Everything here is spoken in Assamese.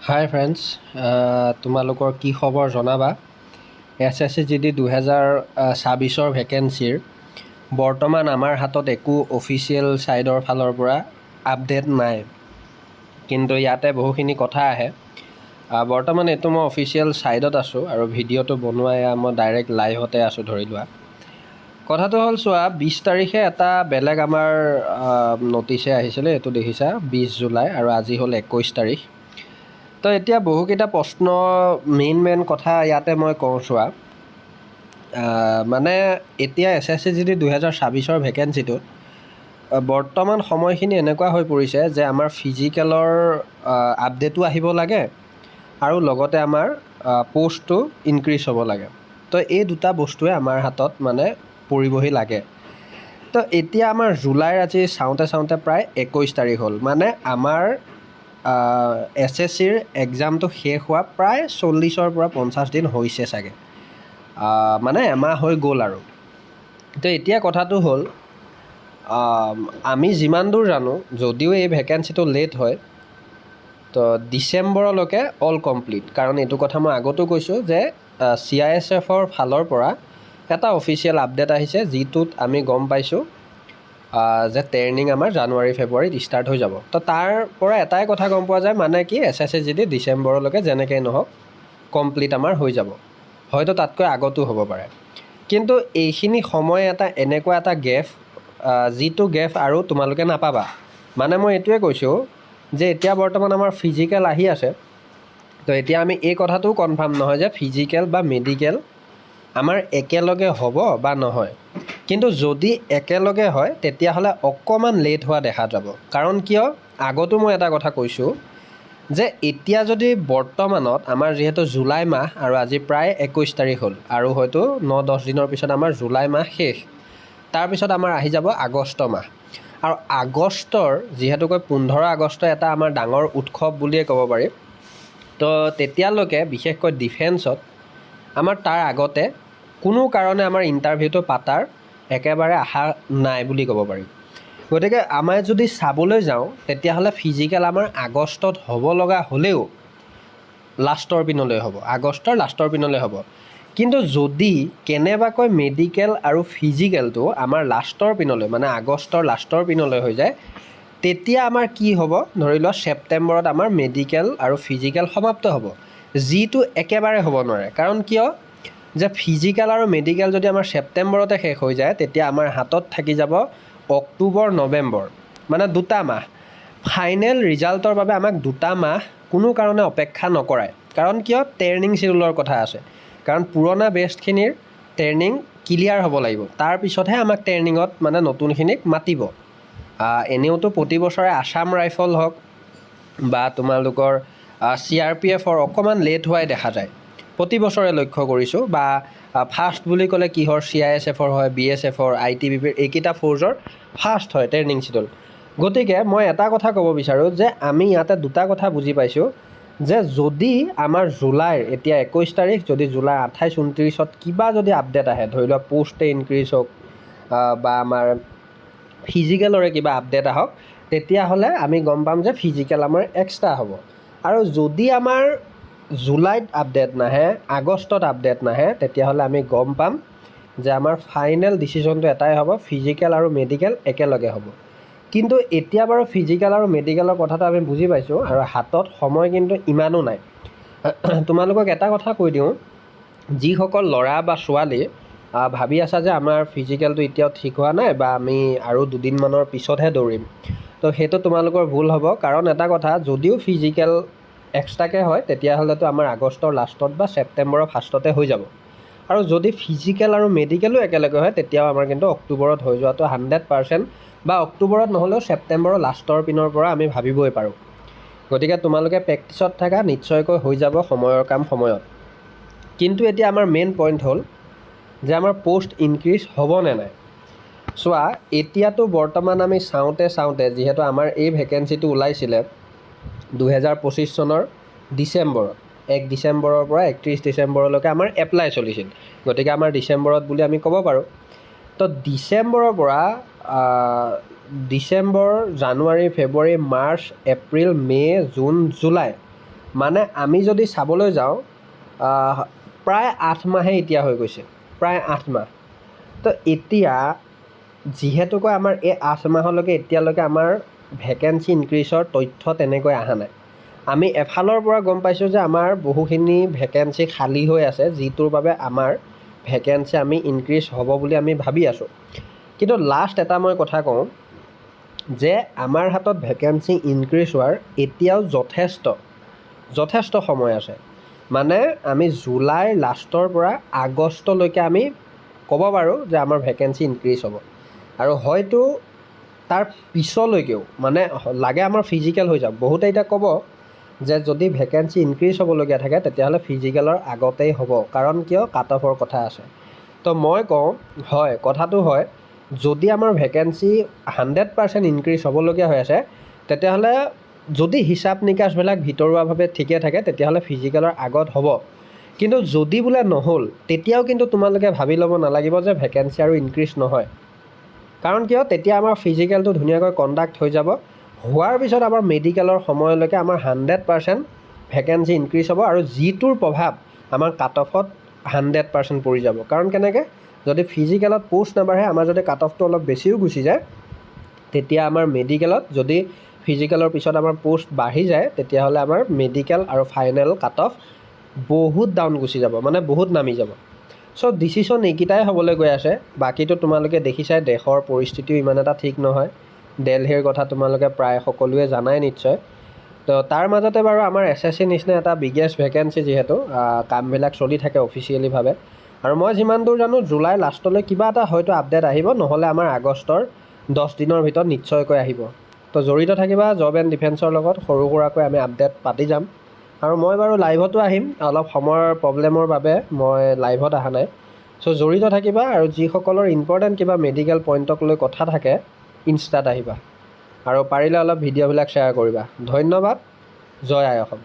হাই ফ্ৰেণ্ডছ, তোমালোকৰ কি খবৰ জনাবা। এছএছচি জিডি 2026ৰ ভেকেঞ্চিৰ বৰ্তমান আমাৰ হাতত একো অফিচিয়েল ছাইডৰ ফালৰ পৰা আপডেট নাই। কিন্তু ইয়াতে বহুখিনি কথা আহে। বৰ্তমান এইটো মই অফিচিয়েল ছাইডত আছোঁ আৰু ভিডিঅ'টো বনোৱা এয়া মই ডাইৰেক্ট লাইভতে আছোঁ ধৰি লোৱা। কথাটো হ'ল, চোৱা, 20 তাৰিখে এটা বেলেগ আমাৰ নটিচে আহিছিলে। এইটো দেখিছা, 20 জুলাই আৰু আজি হ'ল 21 তাৰিখ। তো এতিয়া বহুকেইটা প্ৰশ্ন, মেইন মেইন কথা ইয়াতে মই কওঁ চোৱা। মানে এতিয়া এছএছচি জিডি 2026ৰ ভেকেঞ্চিটোত বৰ্তমান সময়খিনি এনেকুৱা হৈ পৰিছে যে আমাৰ ফিজিকেলৰ আপডেটো আহিব লাগে আৰু লগতে আমাৰ প'ষ্টটো ইনক্ৰিজ হ'ব লাগে। তো এই দুটা বস্তুৱে আমাৰ হাতত মানে পৰিবহি লাগে। তো এতিয়া আমাৰ জুলাইৰ আজি চাওঁতে চাওঁতে প্ৰায় 21 তাৰিখ হ'ল, মানে আমাৰ এছএছচিৰ এক্সামটো শেষ হোৱা প্ৰায় 40ৰ পৰা 50 দিন হৈছে চাগে, মানে এমাহ হৈ গ'ল। আৰু তো এতিয়া কথাটো হ'ল, আমি যিমান দূৰ জানো, যদিও এই ভেকেঞ্চিটো লেট হয়, তো ডিচেম্বৰলৈকে অল কমপ্লিট। কাৰণ এইটো কথা মই আগতো কৈছোঁ যে চিআইএছএফৰ ফালৰ পৰা এটা অফিচিয়েল আপডেট আহিছে, যিটোত আমি গম পাইছোঁ যে ট্ৰেইনিং আমাৰ জানুৱাৰী ফেব্ৰুৱাৰীত ষ্টাৰ্ট হৈ যাব। তো তাৰ পৰা এটাই কথা গম পোৱা যায়, মানে কি, এছএছচি জিডি ডিচেম্বৰলৈকে যেনেকৈ নহওক কমপ্লিট আমাৰ হৈ যাব। হয়তো তাতকৈ আগতো হ'ব পাৰে। কিন্তু এইখিনি সময় এটা এনেকুৱা এটা গেপ, যিটো গেপ আৰু তোমালোকে নাপাবা। মানে মই এইটোৱে কৈছোঁ যে এতিয়া বৰ্তমান আমাৰ ফিজিকেল আহি আছে। তো এতিয়া আমি এই কথাটোও কনফাৰ্ম নহয় যে ফিজিকেল বা মেডিকেল আমাৰ একেলগে হ'ব বা নহয়। কিন্তু যদি একেলগে হয়, তেতিয়াহ'লে অকণমান লেট হোৱা দেখা যাব। কাৰণ কিয়, আগতো মই এটা কথা কৈছোঁ যে এতিয়া যদি বৰ্তমানত আমাৰ যিহেতু জুলাই মাহ আৰু আজি প্ৰায় 21 তাৰিখ হ'ল আৰু হয়তো 9-10 দিনৰ পিছত আমাৰ জুলাই মাহ শেষ, তাৰপিছত আমাৰ আহি যাব আগষ্ট মাহ। আৰু আগষ্টৰ যিহেতুকৈ 15 আগষ্ট এটা আমাৰ ডাঙৰ উৎসৱ বুলিয়ে ক'ব পাৰি, তো তেতিয়ালৈকে বিশেষকৈ ডিফেন্সত আমাৰ তাৰ আগতে কোনো কাৰণে আমাৰ ইণ্টাৰভিউটো পাতাৰ একেবাৰে আশা নাই বুলি ক'ব পাৰি। গতিকে আমাৰ যদি চাবলৈ যাওঁ, তেতিয়াহ'লে ফিজিকেল আমাৰ আগষ্টত হ'ব লগা হ'লেও লাষ্টৰ পিনলৈ হ'ব, আগষ্টৰ লাষ্টৰ পিনলৈ হ'ব। কিন্তু যদি কেনেবাকৈ মেডিকেল আৰু ফিজিকেলটো আমাৰ লাষ্টৰ পিনলৈ, মানে আগষ্টৰ লাষ্টৰ পিনলৈ হৈ যায়, তেতিয়া আমাৰ কি হ'ব? ধৰি লোৱা ছেপ্টেম্বৰত আমাৰ মেডিকেল আৰু ফিজিকেল সমাপ্ত হ'ব, যিটো একেবাৰে হ'ব নোৱাৰে। কাৰণ কিয় যে ফিজিকেল আৰু মেডিকেল যদি আমাৰ ছেপ্টেম্বৰতে শেষ হৈ যায়, তেতিয়া আমাৰ হাতত থাকি যাব অক্টোবৰ, নৱেম্বৰ, মানে দুটা মাহ। ফাইনেল ৰিজাল্টৰ বাবে আমাক দুটা মাহ কোনো কাৰণে অপেক্ষা নকৰায়। কাৰণ কিয়, ট্ৰেইনিং চিডিউলৰ কথা আছে। কাৰণ পুৰণা বেটছখিনিৰ ট্ৰেইনিং ক্লিয়াৰ হ'ব লাগিব, তাৰপিছতহে আমাক ট্ৰেইনিঙত মানে নতুনখিনিক মাতিব। এনেওতো প্ৰতি বছৰে আছাম ৰাইফল হওক বা তোমালোকৰ চিআৰপিএফৰ অকণমান লেট হোৱাই দেখা যায় প্ৰতি বছৰে, লক্ষ্য কৰিছোঁ। বা ফাৰ্ষ্ট বুলি ক'লে কিহৰ, চিআইএছএফৰ হয়, বিএছএফৰ, আইটিবিপিৰ, এইকেইটা ফ'ৰ্চৰ ফাৰ্ষ্ট হয় ট্ৰেইনিং চিডিউল। গতিকে মই এটা কথা ক'ব বিচাৰোঁ যে আমি ইয়াতে দুটা কথা বুজি পাইছোঁ যে যদি আমাৰ জুলাইৰ এতিয়া 21 তাৰিখ, যদি জুলাই 28, 29ত কিবা যদি আপডেট আহে, ধৰি লোৱা প'ষ্টে ইনক্ৰিজ হওক বা আমাৰ ফিজিকেলৰে কিবা আপডেট আহক, তেতিয়াহ'লে আমি গম পাম যে ফিজিকেল আমাৰ এক্সট্ৰা হ'ব। আৰু যদি আমাৰ জুলাইত আপডেট নাহে, আগষ্টত আপডেট নাহে, তেতিয়াহ'লে আমি গম পাম যে আমাৰ ফাইনেল ডিচিশ্যনটো এটাই হ'ব, ফিজিকেল আৰু মেডিকেল একেলগে হ'ব। কিন্তু এতিয়া বাৰু ফিজিকেল আৰু মেডিকেলৰ কথাটো আমি বুজি পাইছোঁ আৰু হাতত সময় কিন্তু ইমানো নাই। তোমালোকক এটা কথা কৈ দিওঁ, যিসকল ল'ৰা বা ছোৱালী ভাবি আছা যে আমাৰ ফিজিকেলটো এতিয়াও ঠিক হোৱা নাই বা আমি আৰু দুদিনমানৰ পিছতহে দৌৰিম, তো সেইটো তোমালোকৰ ভুল হ'ব। কাৰণ এটা কথা, যদিও ফিজিকেল এক্সট্ৰাকৈ হয়, তেতিয়াহ'লেতো আমাৰ আগষ্টৰ লাষ্টত বা ছেপ্টেম্বৰৰ ফাৰ্ষ্টতে হৈ যাব। আৰু যদি ফিজিকেল আৰু মেডিকেলো একেলগে হয়, তেতিয়াও আমাৰ কিন্তু অক্টোবৰত হৈ যোৱাটো 100% বা অক্টোবৰত নহ'লেও ছেপ্টেম্বৰৰ লাষ্টৰ পিনৰ পৰা আমি ভাবিবই পাৰোঁ। গতিকে তোমালোকে প্ৰেক্টিছত থাকা, নিশ্চয়কৈ হৈ যাব, সময়ৰ কাম সময়ত। কিন্তু এতিয়া আমাৰ মেইন পইণ্ট হ'ল যে আমাৰ প'ষ্ট ইনক্ৰিজ হ'ব নে নাই। চোৱা, এতিয়াতো বৰ্তমান আমি চাওঁতে চাওঁতে যিহেতু আমাৰ এই ভেকেঞ্চিটো ওলাইছিলে 2025 চনৰ ডিচেম্বৰত, 1 ডিচেম্বৰৰ পৰা 31 ডিচেম্বৰলৈকে আমাৰ এপ্লাই চলিছিল, গতিকে আমাৰ ডিচেম্বৰত বুলি আমি ক'ব পাৰোঁ। তো ডিচেম্বৰৰ পৰা ডিচেম্বৰ, জানুৱাৰী, ফেব্ৰুৱাৰী, মাৰ্চ, এপ্ৰিল, মে', জুন, জুলাই, মানে আমি যদি চাবলৈ যাওঁ, প্ৰায় 8 মাহে এতিয়া হৈ গৈছে, প্ৰায় 8 মাহ। তো এতিয়া যিহেতুকৈ আমাৰ এই 8 মাহলৈকে এতিয়ালৈকে আমাৰ ভেকেঞ্চি ইনক্ৰিজৰ তথ্য তেনেকৈ অহা নাই, আমি এফালৰ পৰা গম পাইছোঁ যে আমাৰ বহুখিনি ভেকেঞ্চি খালী হৈ আছে, যিটোৰ বাবে আমাৰ ভেকেঞ্চি আমি ইনক্ৰিজ হ'ব বুলি আমি ভাবি আছোঁ। কিন্তু লাষ্ট এটা মই কথা কওঁ যে আমাৰ হাতত ভেকেঞ্চি ইনক্ৰিজ হোৱাৰ এতিয়াও যথেষ্ট যথেষ্ট সময় আছে। মানে আমি জুলাইৰ লাষ্টৰ পৰা আগষ্টলৈকে আমি ক'ব পাৰোঁ যে আমাৰ ভেকেঞ্চি ইনক্ৰিজ হ'ব আৰু হয়তো তাৰ পিছলৈকেও, মানে লাগে আমাৰ ফিজিকেল হৈ যাওক। বহুতে এতিয়া ক'ব যে যদি ভেকেঞ্চি ইনক্ৰিজ হ'বলগীয়া থাকে, তেতিয়াহ'লে ফিজিকেলৰ আগতেই হ'ব, কাৰণ কিয় কাট অফৰ কথা আছে। তো মই কওঁ, হয়, কথাটো হয়, যদি আমাৰ ভেকেঞ্চি 100% ইনক্ৰিজ হ'বলগীয়া হৈ আছে, তেতিয়াহ'লে যদি হিচাপ নিকাচবিলাক ভিতৰুৱাভাৱে ঠিকে থাকে, তেতিয়াহ'লে ফিজিকেলৰ আগত হ'ব। কিন্তু যদি বোলে নহ'ল, তেতিয়াও কিন্তু তোমালোকে ভাবি ল'ব নালাগিব যে ভেকেঞ্চি আৰু ইনক্ৰিজ নহয়। কাৰণ কিয়, তেতিয়া আমাৰ ফিজিকেলটো ধুনীয়াকৈ কণ্ডাক্ট হৈ যাব। হোৱাৰ পিছত আমাৰ মেডিকেলৰ সময়লৈকে আমাৰ 100% ভেকেঞ্চি ইনক্ৰিজ হ'ব আৰু যিটোৰ প্ৰভাৱ আমাৰ কাট অফত 100% পৰি যাব। কাৰণ কেনেকৈ, যদি ফিজিকেলত প'ষ্ট নাবাঢ়ে, আমাৰ যদি কাট অফটো অলপ বেছিও গুচি যায়, তেতিয়া আমাৰ মেডিকেলত যদি ফিজিকেলৰ পিছত আমাৰ প'ষ্ট বাঢ়ি যায়, তেতিয়াহ'লে আমাৰ মেডিকেল আৰু ফাইনেল কাট অফ বহুত ডাউন গুচি যাব, মানে বহুত নামি যাব। চ' ডিচিশ্যন এইকেইটাই হ'বলৈ গৈ আছে। বাকীটো তোমালোকে দেখিছাই, দেশৰ পৰিস্থিতিও ইমান এটা ঠিক নহয়। দেলহিৰ কথা তোমালোকে প্ৰায় সকলোৱে জানাই নিশ্চয়। তো তাৰ মাজতে বাৰু আমাৰ এছএছচি নিচিনা এটা বিগেষ্ট ভেকেঞ্চি যিহেতু কামবিলাক চলি থাকে অফিচিয়েলিভাৱে আৰু মই যিমান দূৰ জানো, জুলাই লাষ্টলৈ কিবা এটা হয়তো আপডেট আহিব, নহ'লে আমাৰ আগষ্টৰ 10 দিনৰ ভিতৰত নিশ্চয়কৈ আহিব। তো জড়িত থাকিবা জব এণ্ড ডিফেন্সৰ লগত। সৰু সুৰাকৈ আমি আপডেট পাতি যাম আৰু মই বাৰু লাইভতো আহিম। অলপ সময়ৰ প্ৰব্লেমৰ বাবে মই লাইভত অহা নাই। চ' জড়িত থাকিবা আৰু যিসকলৰ ইম্পৰ্টেণ্ট কিবা মেডিকেল পইণ্টক লৈ কথা থাকে, ইনষ্টাত আহিবা আৰু পাৰিলে অলপ ভিডিঅ'বিলাক শ্বেয়াৰ কৰিবা। ধন্যবাদ। জয় আই অসম।